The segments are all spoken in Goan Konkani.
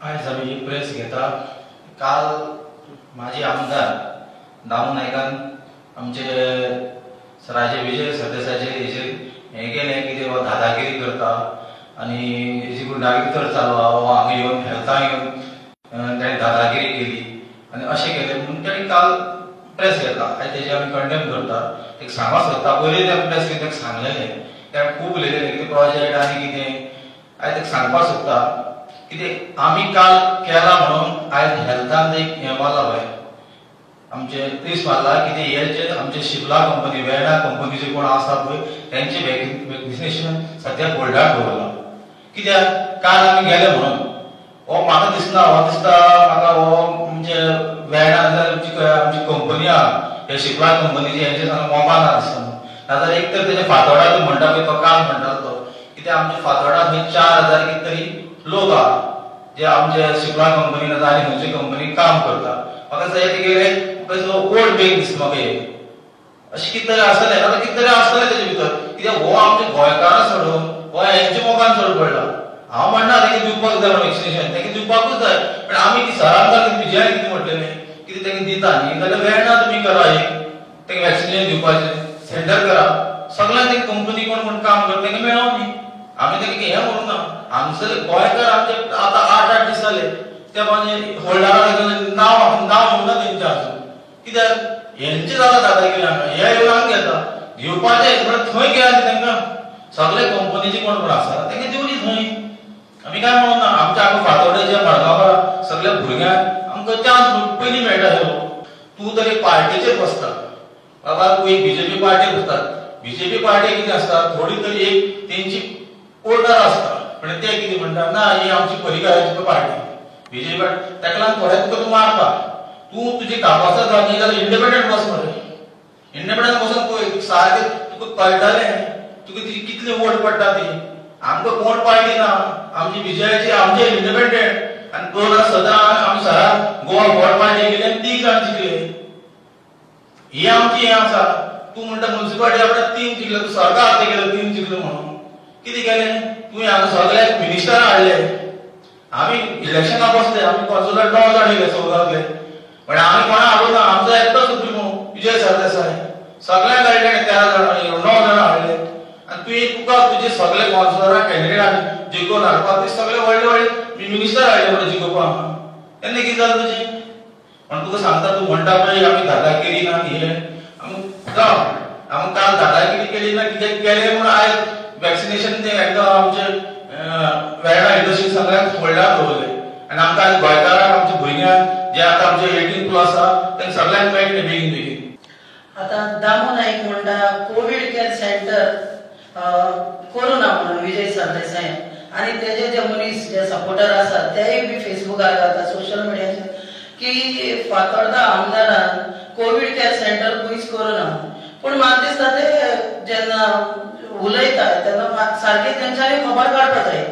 आयज आमी प्रेस घेता. काल माजी आमदार दामू नायकान आमचे राजे विजय सरदेसायाचे हेजेर हें केलें कितें हो दादागिरी करता आनी हेजी गुंडागिरी चड चालू आहा, हो हांगा येवन हेल्थाक येवन ताणें दादागिरी केली आनी अशें केलें म्हणून ताणें काल प्रेस घेतला. आनी तेजें आमी कंडेम करता. ताका सांगपाक सोदता, पयलीं ते प्रेस घेवन ताका सांगलेलें, ताणें खूब उलयलेलें कितें प्रोजेक्ट आनी कितें. आयज ताका सांगपाक सोदता कितें आमी काल केला म्हणून आयज हेल्थान एक हें मारला पळय आमचे प्लीस मारला कितें हे जे आमचे शिपला कंपनी वेर्णा कंपनीचे कोण आसा पळय तेंचे वॅक्सिनेशन सद्या होल्डार दवरला. कित्याक काल आमी गेले म्हणून हो म्हाका दिसना, हो दिसता म्हाका हो म्हणजे वेर्णा आमची कंपनी आहा हे शिपला कंपनीचे हेंचे मोबायल ना दिसता. नाजाल्यार एक तर तेजे फातोडा तूं म्हणटा पळय तो काल म्हणटालो तो कित्याक आमच्या फातोडा थंय 4000 कितें तरी लोक आहा जे आमचे शिपला कंपनी ना आनी खंयचे कंपनी काम करता. म्हाका जाय ते वोट बँक दिसता म्हाका हे अशें कितें तरी आसतलें, नाजाल्यार कितें तरी आसतलें तेजे भितर. कित्याक हो आमच्या गोंयकारां सोडून हो हेंच्या मोगान चड पडला. हांव म्हणना तेका दिवपाक जाय म्हणून वॅक्सिनेशन, तेका दिवपाकूच जाय, पण आमी ती सरान कितें विजयान कितें म्हटलेलें कितें तेका दिता न्ही जाल्यार वेर्णा तुमी करा, एक तेका वॅक्सिनेशन दिवपाचें सेंटर करा, सगळ्यांक ते कंपनी कोण कोण काम करता तेका मेळों न्ही. आमी तेका हें म्हणूंक ना, हांगसर गोंयकार आमचे आतां 8-8 दीस जाले ते म्हणजे होल्डरा नांव नांव येवना तेंचें आजून. कित्याक हेंचें जालां दादागिरी हांगा, हे येवन हांगा घेता घेवपाचें म्हणल्यार थंय घेया न्ही तांकां, सगळे कंपनीचे कोण कोण आसा तांकां दिवनी थंय. आमी काय म्हणून ना, आमच्या हांगा फातोड्याच्या मडगांवां सगळ्या भुरग्यांक आमकां चान्स पयलीं मेळटा. तूं तरी पार्टीचेर बसता बाबा, तूं एक बीजेपी पार्टीर बसता. बीजेपी पार्टी कितें आसता थोडी तरी एक तेंची ओर्डर आसता, पण ते कितें म्हणटा ना ही आमची परिकाराची पार्टी बीजेपी पार्टी, ताका लागून थोडे तुका तूं मारता. तूं तुजी कापासात जाली जाल्यार इंडिपेंडंट बस मरे, इंडिपेंडंट बसून पळय सारकें तुका कळटलें तुका तिची कितली वोट पडटा ती. आमकां कोण पार्टी ना, आमची विजयाची आमचे इंडिपेंडंट. आनी 2017 आमी सरान गोवा वोट पार्टी केली आनी 3 जाण जिखले. ही आमची हें आसा. तूं म्हणटा मुन्सिपालिटी आपणे 3 जिखले, तूं सरकार हातीं गेले 3 जिखले म्हणून कितें केलें तुवें? हांगा सगळे मिनिस्टरां हाडले, आमी इलेक्शनाक बसले, आमी कॉन्सुलर 9 जाण येयले 14तले, पण आमी कोणा हाडूं ना, आमचो एकटो सुप्रिमो विजय सरदेसाय, सगळ्यांक हाडले 13 जाणां 9 जाणां हाडले. आनी तुवें तुका तुजे सगळे कॉन्सुलरां कॅन्डिडेट जिखोवन हाडपाक ते सगळे व्हडले व्हडले मिनिस्टर हाडले म्हणून जिखोवपाक, तेन्ना कितें जालें तुजें? पण तुका सांगता, तूं म्हणटा पळय आमी दादागिरी ना हे, आमी जावं आमी काल दादागिरी केली ना कितें केलें म्हणून आयज वॅक्सिनेशन ते एकदां आमचे वेर्णा इंडस्ट्री सगळ्यांक होल्डार दवरलें. आनी आमकां आयज गोंयकारांक आमच्या भुरग्यांक जे आतां आमचे 18+ आसा तांकां सगळ्यांक मेळटलें बेगीन बेगीन. आतां दामू नायक म्हणटा कोवीड केअर सेंटर करूं ना म्हणून विजय सरदेसाय आनी तेजे जे मनीस जे सपोर्टर आसात तेय बी फेसबुकार घालता सोशल मिडियाचेर की फातोर्डा आमदारान कोवीड केअर सेंटर खंयच करूं ना. पूण म्हाका दिसता ते जेन्ना उलयता तेन्ना सारकें तेंच्यांनी खबर काडपा जाय.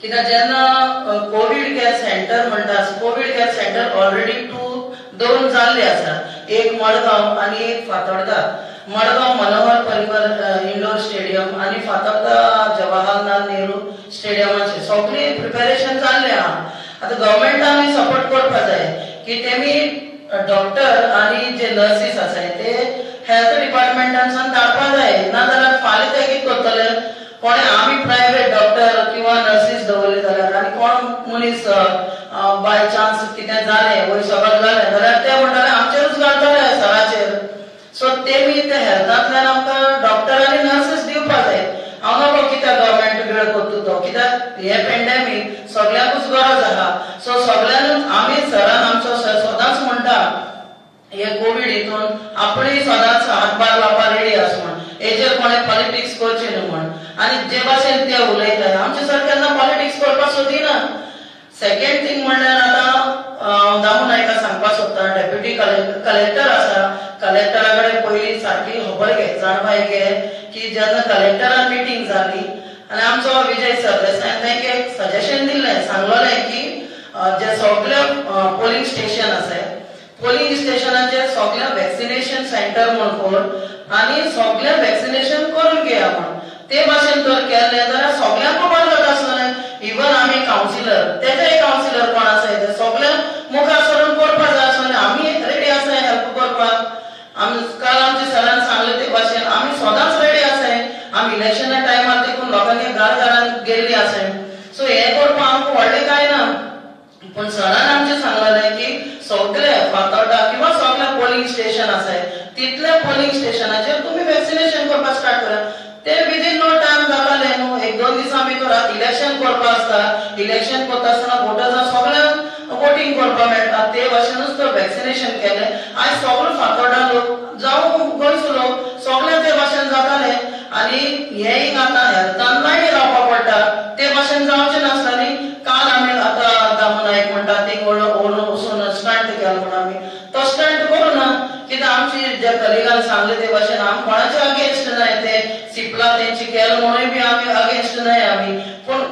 कित्याक जेन्ना कोवीड केअर सेंटर म्हणटा, कोवीड केअर सेंटर ऑलरेडी 2 जाल्ले आसा, एक मडगांव आनी एक फातोर्डा. मडगांव मनोहर पर्रीकर इंडोर स्टेडियम आनी फातोर्डा जवाहरलाल नेहरू स्टेडियमाचे सगळें प्रिपेरेशन जाल्लें आहा. आतां गव्हर्मेंटानूय सपोर्ट करपा जाय की तेमी डॉक्टर आनी जे नर्सीस आसाय ते हेल्थ डिपार्टमेंटानसून धाडपा जाय, नाजाल्यार फाल्यां ते कितें करतले? कोणे आमी प्रायवेट डॉक्टर किंवा नर्सीस दवरले जाल्यार आनी कोण मनीस बाय चान्स कितें जालें वयर सगळें जालें जाल्यार ते म्हणटाले आमचेरूच घालतले सराचेर. सो तेमी ते हेल्थांतल्यान आमकां डॉक्टर आनी नर्सीस दिवपा जाय. हांव नकळो कित्याक गव्हर्मेंट वेळ करता तो, कित्याक हे पेंडेमीक सगळ्यांकूच गरज आहा. सो सगळ्यांकूच आमी सरान आमचो सदांच म्हणटा हे कोवीड हितून आपणूय सदांच हातभार लावपाक रेडी आस म्हण, हेजेर कोणें पॉलिटिक्स करचें न्हू म्हण. आनी जे भाशेन ते उलयता आमचे सर केन्ना पॉलिटिक्स करपाक सोदिना. सेकेंड थींग म्हणल्यार आतां दामू नायका सांगपाक सोदता, डेप्युटी कलेक्टर आसा, कलेक्टरा कडेन पयलीं सारकी खबर घे, जाणवाय घे की जेन्ना कलेक्टरान मिटींग जाली आनी आमचो विजय सरदेसायान तांकां एक सजेशन दिल्लें, सांगलोलें की जे सगळे पोलिंग स्टेशन आसा पोलिंग स्टेशनाचेर सगळे वॅक्सिनेशन सेंटर म्हूण कर आनी सगळे वॅक्सिनेशन करून घेया म्हूण. ते भाशेन तर केलें जाल्यार सगळ्यांक बरें जाता आसतलें. इवन आमी कावन्सिलर तेजे कावन्सिलर कोण आसाय ते सगळे मुखार सरून करपाक जाय आसलें. आमी रेडी आसाय हेल्प करपाक. आमी काल आमच्या सरान सांगले ते भाशेन आमी सदांच रेडी आसाय. आमी इलेक्शना टायमार देखून लोकांनी घर घरान गेल्ली आसाय. सो हें करपाक आमकां व्हडलें कांय ना, पूण सरान आमचें सांगलें की सगळे फातोर्डा किंवा सगळे पोलिंग स्टेशन आसाय तितले पोलिंग स्टेशनाचेर तुमी वॅक्सिनेशन करपाक स्टार्ट करा. ते विदीन नो टायम जाताले न्हू, 1-2 दिसां भितर इलेक्शन करपाक आसता. इलेक्शन करता आसतना वोटर्सां सगळ्यांक वोटींग करपाक मेळटा ते भाशेनूच तो वॅक्सिनेशन केलें. आयज सगळे फातोर्डा लोक जावं गोंयचो लोक सगळे ते भाशेन जाताले. आनी हें आतां हेल्थान लायनी रावपाक पडटा ते भाशेन जावचें नासता न्ही. काल आमी आतां दामू नायक म्हणटा थिंग वचून स्टंट केलो म्हण आमी तो स्टंट करूं ना, कित्याक आमची ज्या कलिगान सांगले ते भाशेन आमी कोणाचे अगेन्स्ट नाय, ते सिपला तेंची केल म्हणूय बी आमी अगेन्स्ट नाय आमी. पूण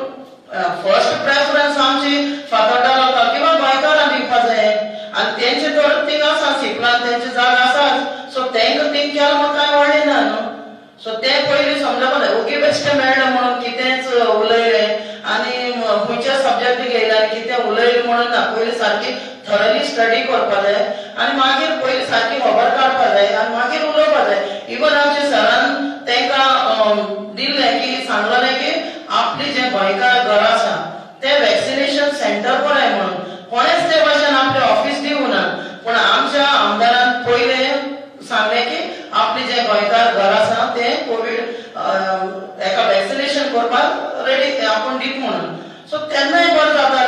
फर्स्ट प्रेफरन्स आमची फातोर्डा लोकांक किंवा गोंयकारांक दिवपा जाय आनी तेंचे तर थिंग आसा सिपलान तेंची जागा आसाच. सो तेंकां थिंग केल म्हण कांय व्हडलें ना न्हू. सो ते पयलीं समजपाक जाय. ओगी बेश्टें मेळ्ळें म्हणून कितेंच उलयलें आनी खंयच्या सब्जेक्ट घेयले आनी कितें उलयलें म्हणून ना. पयलीं सारकी थरली स्टडी करपा जाय आनी मागीर पयलीं सारकी खबर काडपा जाय आनी मागीर उलोवपा जाय. इवन आमच्या सरान तांकां दिल्लें की सांगलें की आपली जे गोंयकार घर आसा ते वॅक्सिनेशन सेंटर कराय म्हणून. कोणेच ते भाशेन आपलें ऑफिस दिवना, पूण आमच्या आमदारान पयलें सांगलें की आपली जे गोंयकार घर आसा ते कोवीड एका वॅक्सिनेशन करपाक रेडी आपूण दीत म्हणून. सो तेन्नाय बरें जातालें.